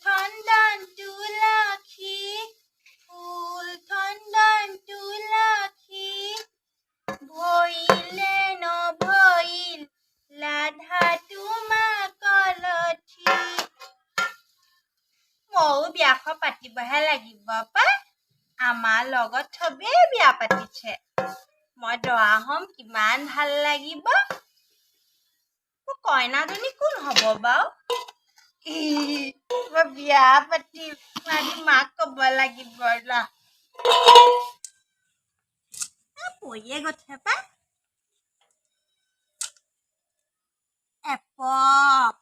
চন্দন তুলসী, ফুল চন্দন তুলসী, ভৈলে নভৈল ৰাধা তোমা কলঠি। ময়ো বিয়াখন পাতিবহে লাগিব পাই। আমাৰ লগত চবেই বিয়া পাতিছে, মই দৰা হ'ম, কিমান ভাল লাগিব। মোৰ কইনাজনী কোন হ'ব বাৰু? মই বিয়া পাতিম, মই আজি মাক ক'ব লাগিব। ৰ, পৰিয়ে গৈছে পাই। এপক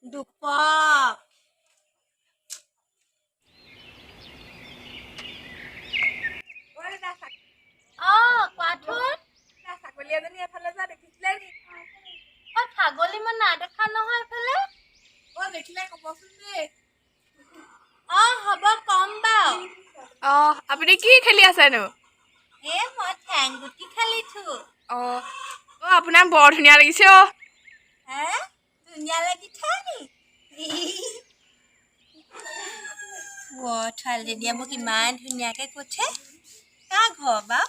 দুপক। অ, কোৱাচোন। ছাগলী এজনী এফালে যোৱা দেখিছিলে নি? অ, ছাগলী মই নাই দেখা নহয় এফালে। অ, দেখিলে ক'বচোন দেই। অ, হ'ব, কম বাৰু। অ, আপুনি কি খেলি আছেনো? এ, মই ঠেং গুটি খেলিছো। অ অ, আপোনাক বৰ ধুনীয়া লাগিছে অ। হে, ধুনীয়া লাগিছে নি? অ, ছোৱালীজনীয়ে মোক ইমান ধুনীয়াকে কৈছে। কাৰ ঘৰ বাৰু?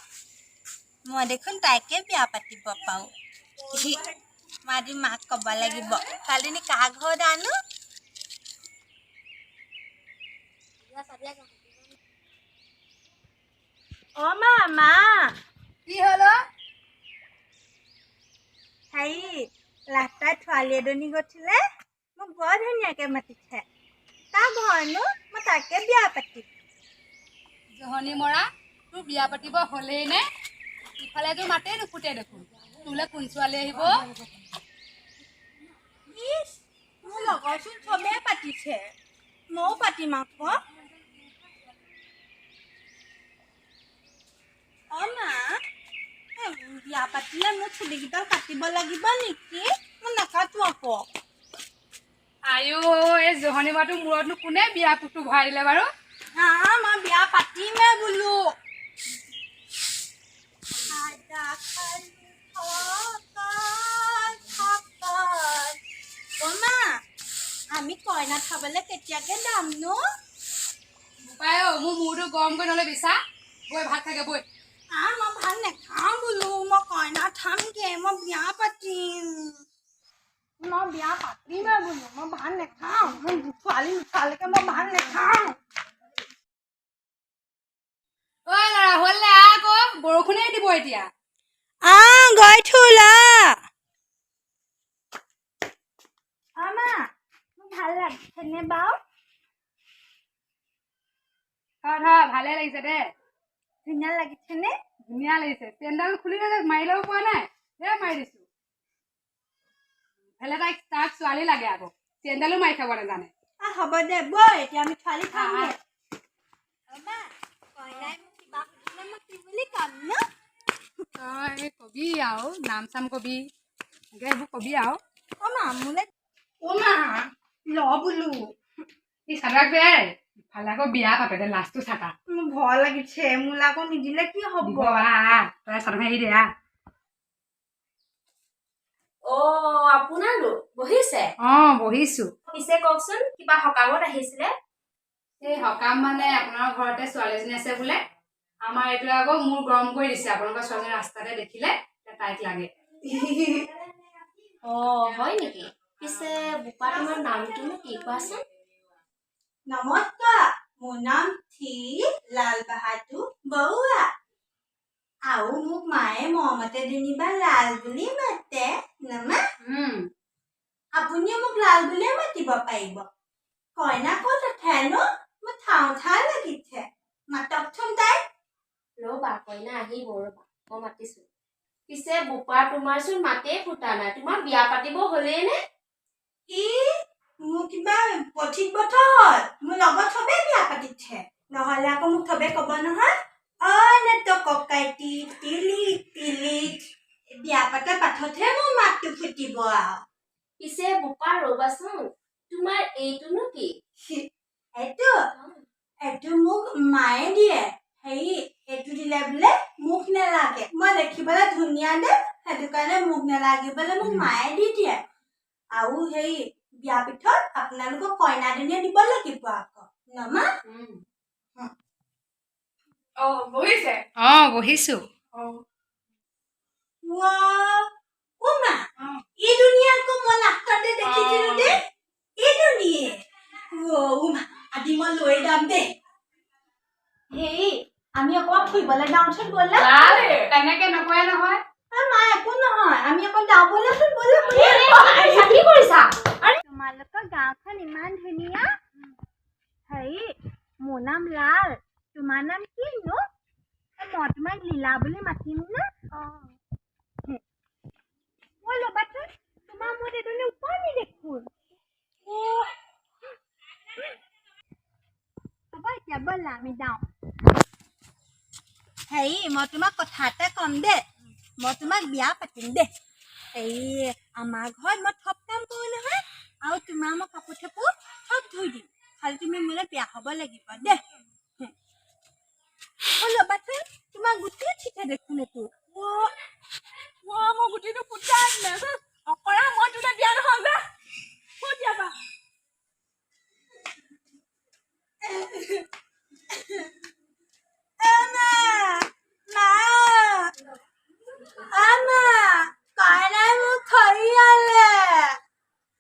মই দেখোন তাইকে বিয়া পাতিব পাৰোঁ। মই আজি মাক ক'ব লাগিব। ছোৱালীজনী কাৰ ঘৰ জানো? অ মা, মা। কি হ'ল অ? হেৰি, ৰাস্তাত ছোৱালী এজনী গৈছিলে, মোক বৰ ধুনীয়াকে মাতিছে। কাৰ ঘৰনো? মই তাকে বিয়া পাতিম। জহনী মৰা, তোৰ বিয়া পাতিব হ'লেই নে? ইফালে তোৰ মাতেই নুফুটে দেখোন, তোলৈ কোন ছোৱালী আহিব? ইছ, মোৰ লগৰচোন চবেই পাতিছে, ময়ো পাতিম আকৌ। অ মা, এই বিয়া পাতিলে মোৰ চুলিকেইডাল কাটিব লাগিব নেকি? মই নাকাটো আকৌ। আইঅ, এই জহনী মৰাটোৰ মূৰতনো কোনে বিয়া পোকটো ভৰাই দিলে বাৰু? হা, মই বিয়া পাতিমে বোলো। খাজা খালো থকাৰ থাকাৰ। অ মা, আমি কইনা খাবলৈ কেতিয়াকে যামনো? বোপাই অ, মোৰ মূৰটো গৰম কৰি নলবি। চা, বৈ ভাত খাগে বৈ। মই ভাত নাখাওঁ বোলো, মই কইনা থামগে, মই বিয়া পাতিম। মই বিয়া পাতিমে বোলো, মই ভাত নাখাওঁ। মই ছোৱালী নোচোৱালৈকে মই ভাত নাখাওঁ। ঐ ল'ৰা, হ'ল নে? আকৌ বৰষুণেই দিব এতিয়া। আহ, গৈ থোলা। অ মা, মোক ভাল লাগিছেনে বাৰু? হয় হয়, ভালে লাগিছে দে। ধুনীয়া লাগিছেনে? ধুনীয়া লাগিছে। চেনডাল খুলি লৈ মাৰি ল'ব পৰা নাই, দে মাৰি দিছো। ইফালে তাইক তাক ছোৱালী লাগে আকৌ, চেনডালো মাৰি খাব নাজানে। আহ, হ'ব দে, বৈ এতিয়া আমি ছোৱালী খামগে। অ মা, কইনাই মোক কিবা সুধিলে মই কি বুলি ক'ম নো? তই কবি আৰু নাম চাম কবি, এনেকে এইবোৰ কবি আৰু। অ মা, মোলে, অ মা, ল বোলো। এই চাদাক দে, ইফালে আকৌ বিয়া পাতে দে, লাষ্টটো চাকা। মোৰ ভয় লাগিছে, মোলে আকৌ নিদিলে কি হ'ব? দিব, আহ, তই চাদৰ এৰি দে, আহ। অ, আপোনালোক বহিছে? অ, বহিছো। পিছে কওকচোন, কিবা সকামত আহিছিলে? এই সকাম মানে আপোনাৰ ঘৰতে ছোৱালী এজনী আছে বোলে। আমাৰ এইটো আকৌ মূৰ গৰম কৰি দিছে। আপোনালোকৰ ছোৱালীজনী ৰাস্তাতে দেখিলে, এতিয়া তাইক লাগে। অ, হয় নেকি? পিছে বোপা, তোমাৰ নামটোনো কি কোৱাচোন? নমস্কাৰ, মোৰ নাম থি লাল বাহাদুৰ বৰুৱা আৰু মোক মায়ে মৰমতে যেনিবা লাল বুলি মাতে নমা। আপুনিও মোক লাল বুলিয়ে মাতিব পাৰিব। কইনা ক'ত আছেনো? মোৰ থাও থাও লাগিছে, মাতকচোন তাইক। ৰ'বা, কইনা আহিব, ৰ'বা, মই মাতিছো। পিছে বোপা, তোমাৰচোন মাতেই ফুটা নাই, তোমাৰ বিয়া পাতিব হ'লেই নে? ই, মোৰ কিবা 25 বছৰ হ'ল, মোৰ লগত চবেই বিয়া পাতিছে। নহ'লে আকৌ মোক চবে ক'ব নহয়, অ নে তো ককাইটি তিলি তিলি। বিয়া পাতাৰ পাছতহে মোৰ মাতটো ফুটিব আৰু। পিছে বোপা, ৰ'বাচোন, তোমাৰ এইটোনো কি? এইটো মোক মায়ে দিয়ে। হেৰি, এইটো দিলে বোলে মুখ নেলাগে। মই দেখিবলৈ ধুনীয়া দে, সেইটো কাৰণে মুখ নেলাগিবলৈ মোক মায়ে দি দিয়ে। আৰু হেৰি, বিয়া পিঠত আপোনালোকক কইনাজনীয়ে দিব লাগিব আকৌ নমা। অ, বহিছে? অ, বহিছো। অ। অ মা, এই ধুনীয়া আকৌ মই লাষ্টতে দেখিছিলো দেই, এই ধুনীয়ে। অ মা, আজি মই লৈ যাম দেই। হেৰি, আমি অকণমান ফুৰিবলৈ যাওঁচোন ব'লা। তেনেকে নকয় নহয়। মা, একো নহয়, আমি অকণ যাওঁ ব'লাচোন, ব'লা ব'লা। কি কৰিছা? তোমালোকৰ গাঁওখন ইমান ধুনীয়া। হেৰি, মোৰ নাম লাল, তোমাৰ নাম কিনো? মই তোমাক লীলা বুলি মাতিম নে? অ ল'বাচোন, তোমাৰ মূৰত এডালে ওপৰনি দেখোন। হ'ব এতিয়া, ব'লা আমি যাওঁ। হেৰি, মই তোমাক কথা এটা ক'ম দেই, মই তোমাক বিয়া পাতিম দেই। এই আমাৰ ঘৰত মই থপ কাম কৰোঁ নহয়, আৰু তোমাৰ মই কাপোৰ চাপোৰ চব ধুই দিম, খালি তুমি মোলৈ বিয়া হ'ব লাগিব দেই। অ ল'বাচোন, তোমাৰ গোটেই ঠিকে দেখোন এইটো। অ, মই গুটিটো ফুটাই দিলে। অকৰা, মই তোলৈ বিয়া নহওঁ যা। ক'ত যাবা? অ মা, মা, অ মা, কইনাই মোক খৰিয়ালে।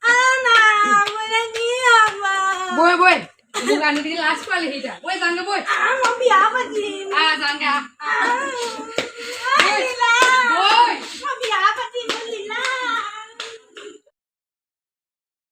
অ মা, মোলৈ নিয়াবা। বৈ বৈ, মোক আনি দি লাজ পালেহি এতিয়া। বৈ যাওঁগে, বৈ। মই বিয়া পাতিম। আহ, যাওঁগে, আহ। আহ।